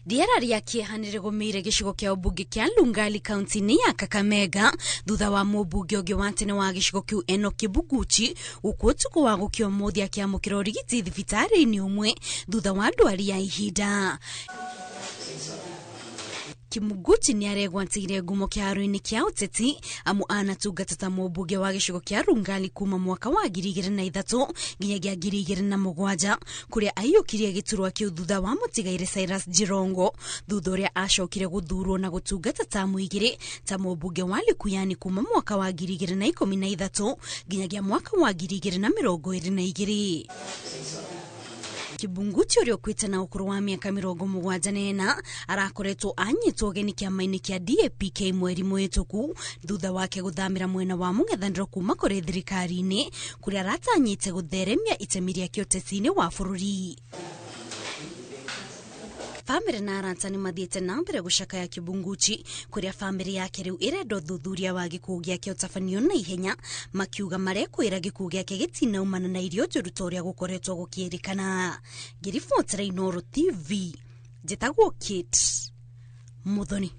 Rĩera rĩa kĩeha nĩ rĩgũmĩire gĩcigo kĩa ũmbunge kĩa Lungali kaunti-inĩ ya Kakamega thutha wa mũmbunge ũngĩ wa tene wa gĩcigo kĩu Enock Kibuguchi gũkua ũtukũ wa gũkia ũmũthĩ akĩamũkĩra ũrigiti thibitarĩ-inĩ ũmwe thutha wa ndwari ya ihinda. Kimuguchi nĩ aregwatĩire ngumo kĩharo-inĩ kĩa ũteti amu anatungata ta mũmbunge wa gĩcigo kĩa Rungali kuma mwaka wa 2003 nginyagia 2007 kũrĩa aiyũkirie gĩturwa kĩu thutha wa mũtigaire Cyrus Jirongo thutha ũrĩa acokire gũthurwo na gũtungata tamu igĩrĩ ta mũmbunge wa Likuyani kuma mwaka wa 2013 nginyagia mwaka wa 2022. Kibunguchi ũrĩa ũkuĩte na ũkũrũ wa mĩaka 74 arakoretwo anyitwo ũgeni kĩama-inĩ kĩa DAPK mweri mũhĩtũku thutha wake gũthamĩra mwena wa mũng'ethanĩro kuma kũrĩ thirikari-inĩ kũrĩa aratanyĩte gũtheremia itemi rĩake ũteti-inĩ wa bũrũri. Bamĩrĩ na arata nĩ mathiĩte na mbere gũcakaya Kibunguchi kũrĩa bamĩrĩ yake rĩu ĩrenda ũthuthuria wa gĩkuũ gĩake ũtabanio na ihenya makiuga marekwĩra gĩkuũ gĩake gĩtinaumana na irio njũru ta ũrĩa gũkoretwo gũkĩrĩkana. Ngĩribotera Inooro TV njĩtagwo Kate Muthoni.